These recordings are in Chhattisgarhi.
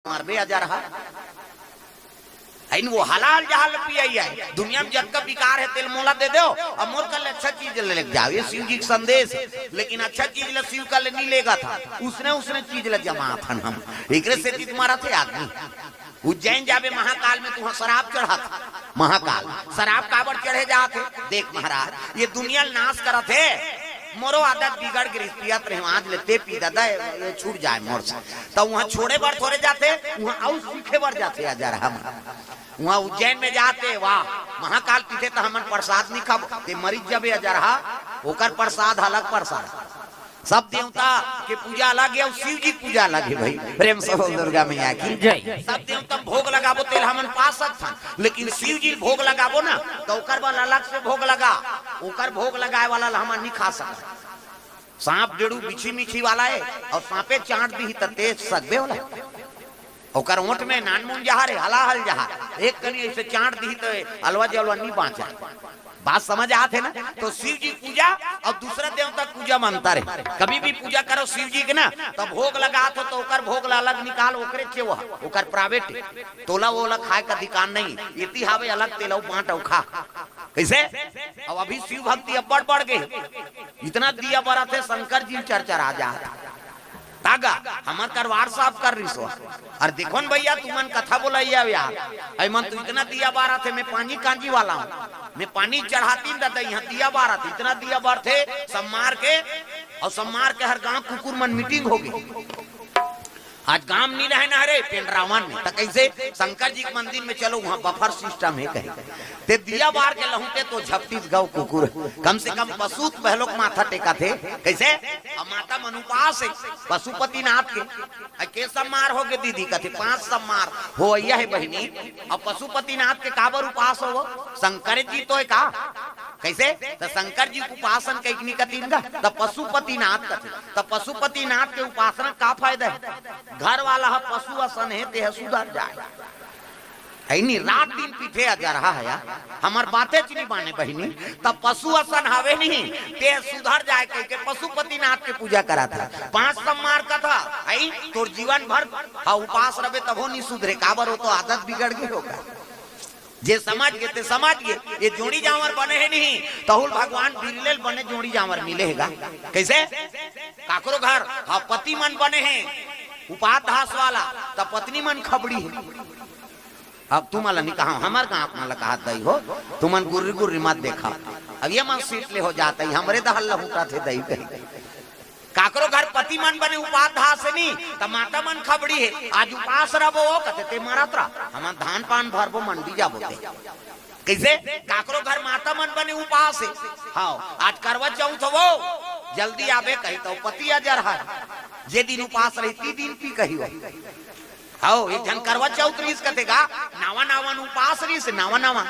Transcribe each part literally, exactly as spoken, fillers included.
मरबे अजरहा। अइन वो हलाल जहाल पियाई है। दुनिया में जतका बिकार हे, तेला मोला दे देव, अब मोर कर ले अच्छा चीज ले लेके जाव। ये शिव जी के संदेश हे, लेकिन अच्छा चीज ले शिव कर ले नहीं लेगत हे, उसने, उसने चीज ले जमात हन हम। एकरे सेती तो मरत हे आदमी। उज्जैन जाबे महाकाल में, तुहां शराब चढ़ात हे। महाकाल, शराब काबर चढ़े जात हे? देख महाराज, ये दुनिया ल नाश करत हे। मोरो आदत बिगड़ गे रिहिस, पियत रहेंव, आज ले ते पी ददा, ये छूट जाय मोर से। त उहां छोड़े बर थोरे जाथे, उहां अउ सीखे बर जाथे अजरहा मन। उहां उज्जैन में जाथे, वाह, महाकाल पीथे त हमन प्रसाद नहीं खाबो, ते मरिच जबे अजरहा, ओकर प्रसाद अलग प्रसाद। सब देवता के पूजा अलग हे अउ शिव जी के पूजा अलग हे भाई। प्रेम से बोल दुर्गा मैया की जय। सब देवता में भोग लगाबो तेला हमन पा सकथन, लेकिन शिव जी ल भोग लगाबो ना त ओकर बर अलग से भोग लगा, ओकर भोग लगाए वाला ल हमन नहीं खा सकत। सांप डेड़ू बिछी मिछी वाला हे अउ सांपे चांट दिही त ते सकबे ओला। ओकर ओंठ में नानमुन जहर हे, हलाहल जहर, एक कनी अइसे चांट दिही त अलवा जलवा नहीं बांचय। बात समझ आत हे ना? तो शिव जी पूजा अउ दूसरा देवता पूजा में अंतर हे। कभी भी पूजा करो शिव जी के ना, त भोग लगात हो त ओकर भोग ला अलग निकाल, ओकरे चेवा, ओकर प्राइवेट, तोला ओला खाए का अधिकार नहीं। एती हावे अलग, तेला बांट अउ खा। कइसे? अब अभी शिव भक्ति अब्बड़ बढ़ गे, इतना दिया बरत हे, शंकर जी चरचरा जात। तागा, हमर करवार साफ कर रिहिस हो। अरे देखो न भैया, तुमन कथा बोलइया हो यार। अरे मन तो इतना दिया बारत हे, मैं पानी कांजी वाला हूं। मैं पानी चढ़ातिन ददा, इहां दिया बारत हे, इतना दिया बरथे, सब मार के, अउ सब मार के हर गांव कुकुर मन मीटिंग होगे। आज गांव नहीं रहे ना रे, पेंडरावन में। त कइसे? शंकर जी के मंदिर में चलो, उहां बफर सिस्टम हे कहे। ते दिया बार के लहुटे तो झपटिस गव कुकुर। कम से कम पशु त बहलोक माथा टेकथे। कइसे? अब माता मन उपास हे पशुपतिनाथ के। अ, के सब मार होगे दीदी? कथे, पांच सब मार होवइया हे बहिनी। अब पशुपतिनाथ के काबर उपास होवव? शंकर जी तो हे का? कइसे? त शंकर जी के उपासन कइके नहीं कतिन गा, त पशुपतिनाथ कथे। त पशुपतिनाथ के उपासना का फायदा हे? घर वाला ह पशु असन हे, ते ह सुधर जाय। हे नी, रात दिन पीथे अजरहा हे यार, हमर बातेच नहीं माने बहिनी। त पशु असन हवे नहीं, ते सुधर जाय कहिके पशुपतिनाथ के पूजा करत हे। पांच सब मार कथा, हे तोर जीवन भर हा उपास रबे तभो नहीं सुधरे, काबर वो तो आदत बिगड़ गे होगा। जे समझ गे ते समझ गे, ये जोड़ी जांवर बने हे नहीं, तहूं ल भगवान बिरले ल बने जोड़ी जांवर मिले हे गा। कइसे? काकरो घर हा पति मन बने हे, उपास धास वाला, त पत्नी मन खबड़ी हे। अब तुमन ला नहीं कहा, हमर गांव मन ला कहा दई हो, तुमन गुर्री गुर्री मत देखा। अब ये मन सीट ले हो जात हे, हमरे दहल लहुटा थे दई कही। काकरो घर पति मन बने उपास धास हे नी, त माता मन खबड़ी हे, आज उपास रबो, कथे ते मरत रह, हमन धान पान भरबो, मंडी जाबो ते। कइसे? काकरो घर माता मन बने उपास हे। हाव, आज करवा चौथ हो, जल्दी आबे कही त पति अजरहा। जे दिन उपास रही, ती दिन पी कही हो। हाव, एक झन करवा चौथ रिहिस कथे गा, नावा नावा न उपास रिहिस, नावा नावा,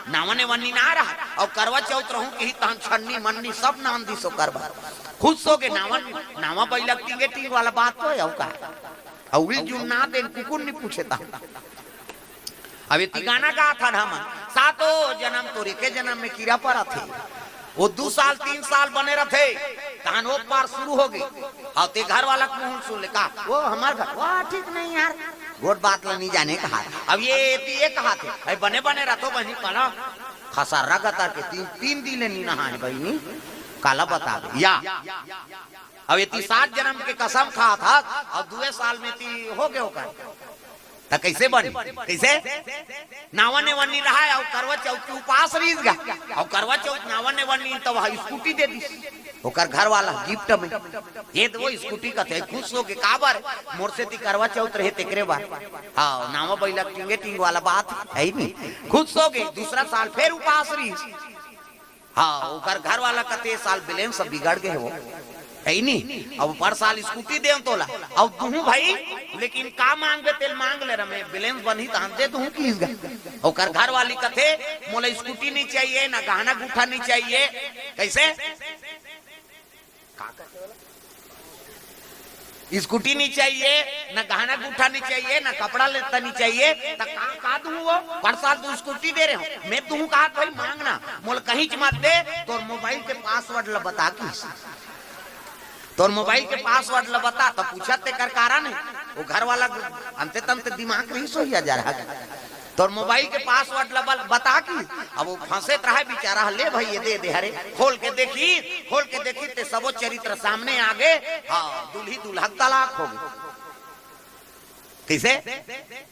नावा ने वन्नी ना रहा, अउ करवा चौथ रहूं कही तहन छन्नी मन्नी सब नान दिस ओकर बर। खुश होगे, नावा, नावा बइला टींगे टींग वाला बात तो हे, अउ का? अउ उही जुन ना देन, कुकुर नहीं पूछे तहन। अब एती गाना गाथन हमन, सातों जनम तोर एके जनम में कीरा परत हे। वो दू साल, तीन साल बने रथे, तहन ओ पार शुरू होगे। अउ ते घर वाला के मुंह सुन ले का, वो हमर घर, वो ठीक नहीं यार, गोठ बात ला नहीं जाने कहा। अब ये एती ये कहाथे, अरे बने बने रथो बहिनी, पलंग खसर्रा गतर के तीन, तीन दिन ले नी नहाए बहिनी, काला बताबे या। अब एती सात जनम के कसम खात हस, अउ दुए साल में ती होगे ओकर। त कइसे बनी? कइसे? नावा नेवा नी रहा हे, अउ करवा चौथ के उपास रिहिस गा, अउ करवा चौथ नावा नेवा नी, त वह स्कूटी दे दिस ओकर घर वाला गिफ्ट में। ये तो वो स्कूटी कथे, खुश होगे, काबर? मोर सेती करवा चौथ रहे तेकरे बर। हाव, नावा बइला टींगे टींग वाला बात हे ही नहीं। खुश होगे, दूसरा साल फेर उपास रिहिस। हाव, ओकर घर वाला कथे, "साल बैलेंस बिगड़ गे हे वो, हे ही नहीं, अब पर साल स्कूटी देंव तोला, अउ दुहूं भाई, लेकिन का मांगबे तेल मांग ले रमे, बैलेंस बनही तहन दे दुहूं," किहिस गा। ओकर घर वाली कथे, "मोला स्कूटी नहीं चाहिए, ना गहना गुठा नहीं चाहिए।" कइसे? का कथे ओला? स्कूटी नहीं चाहिए, ना गहना गुठा नहीं चाहिए, ना कपड़ा लत्ता नहीं चाहिए, त का, का दुहूं वो? पर साल तो स्कूटी दे रहे हो, मैं दुहूं कहा भाई मांगना, मोला कहींच मत दे, तोर मोबाइल के पासवर्ड ला बता किहिस। तोर मोबाइल के पासवर्ड ला बता, त पूछत तेकर कारण हे। वो घर वाला अंते तंते दिमाग रहिस होही जा रहा। तोर मोबाइल के पासवर्ड ला बल-, बता कि अब वो फंसे त रहा बेचारा, ले भाई ये दे दे, हरे खोल के देखी, खोल के देखी ते सबो चरित्र सामने आ गे। हाँ, दूल्ही दूल्हा तलाक हो गे। कइसे?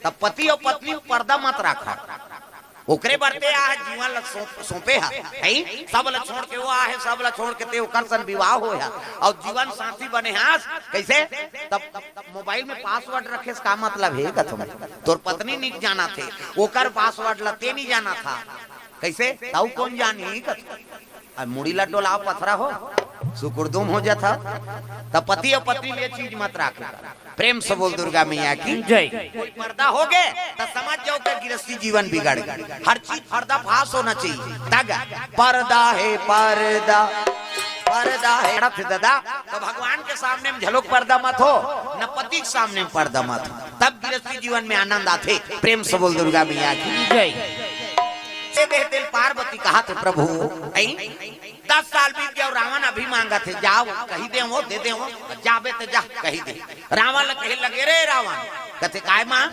तब पति अउ पत्नी पर्दा मत राखा। ओकरे बर ते आ जीवन ल सौंप-, सौंपे हा, हई? सब ल छोड़ के वो आहे, सब ल छोड़ के ते ओकर सन विवाह होय हा, अउ जीवन साथी बने हास। कइसे? तब मोबाइल में पासवर्ड रखे से का मतलब हे कथों? तोर पत्नी निक जाना थे, ओकर पासवर्ड ल ते नी जाना था। कइसे? तउ कोन जानही कथों? अब मुड़ी ला डोलाव पथरा हो, सुकुरदुम हो जाथा। त पति अउ पत्नी ले चीज मत राखे। प्रेम से बोल दुर्गा मैया की। जय। कोई पर्दा हो गे त समझ जाओ कि गृहस्थी जीवन बिगड़ गे। हर चीज पर्दा फास होना चाहिए। तग पर्दा हे, पर्दा, पर्दा हे। अड़त हे दादा, त भगवान के सामने में झलोक पर्दा मत हो, न पति के सामने में पर्दा मत हो, तब गृहस्थी जीवन में आनंद आथे। प्रेम से बोल दुर्गा मैया की। जय। से देह दिल पार्वती कहा थे प्रभु, ऐ? दस साल बीत गया अउ रावण अभी मांगत हे, जाव, कही देवों, दे देवों, जाबे त जा, कही दे। रावण ल कहे लगे, रे रावण, कथे, "काय माँ?"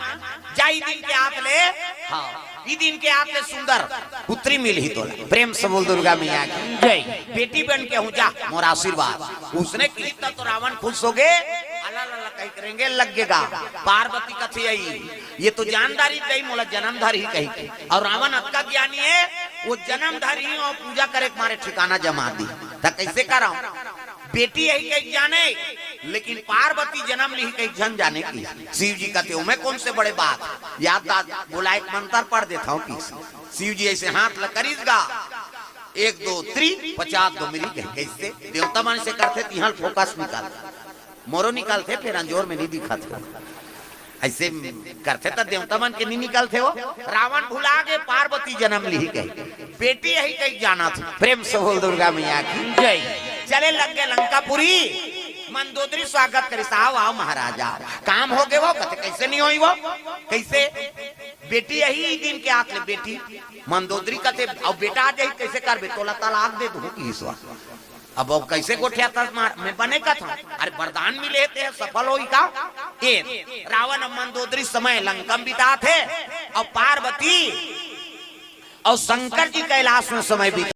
"जा, ई दिन के आत ले, हाँ, ई दिन के आत ले सुंदर पुत्री मिलही तोला।" प्रेम से बोल दुर्गा मैया की। जय। "बेटी बन के हूँ, जा, मोर आशीर्वाद।" उसने कही त तो रावण खुश हो गे, अला ला ला कही करेंगे, लग गेगा। पार्वती कथे, "अई, ये तो जानदारी दई, मोला जन्मधारी कही के।" अउ रावण अतका ज्ञानी हे, वो जन्मधारी अउ पूजा करे के मारे ठिकाना जमा दी। त कइसे करव? बेटी अही कही जाने, लेकिन पार्वती जन्म लिही कही झन जाने कि। शिव जी कथे, "ओमे कोन से बड़े बात, याद दाद बोलाए के मंतर पढ़ देथव कि।" शिव जी अइसे हाथ ल करिस गा, एक दो त्री, पचास दो मिली कही। कइसे? देवता मन से करथे, तिहाँ ल फोकस निकाल, मोरो निकालथे, फेर अंजोर में नी दिखत हे। अइसे करथे त देवता मन के नी निकलथे हो। रावण भुला गे पार्वती जन्म लिही कही, बेटी अही कही जाना थे। प्रेम से बोल दुर्गा मैया की। जय। चले लग गे लंकापुरी, मंदोदरी स्वागत करिस, "आव, आव महाराज, आव।" काम हो गे वो, कथे, "कइसे नी होही वो? कइसे? बेटी अही दिन के आत ले बेटी।" मंदोदरी कथे, "अउ बेटा आ जाही, कइसे करबे? तोला तलाक दे दूँ," किहिस वा। अब, अब कइसे गोठियाथस मार, मैं बने कथों। अरे वरदान मिले हे ते सफल होही का? ए, रावण अउ मंदोदरी समय लंका म बिताथे, अउ पार्वती अउ शंकर जी कैलाश में समय बिता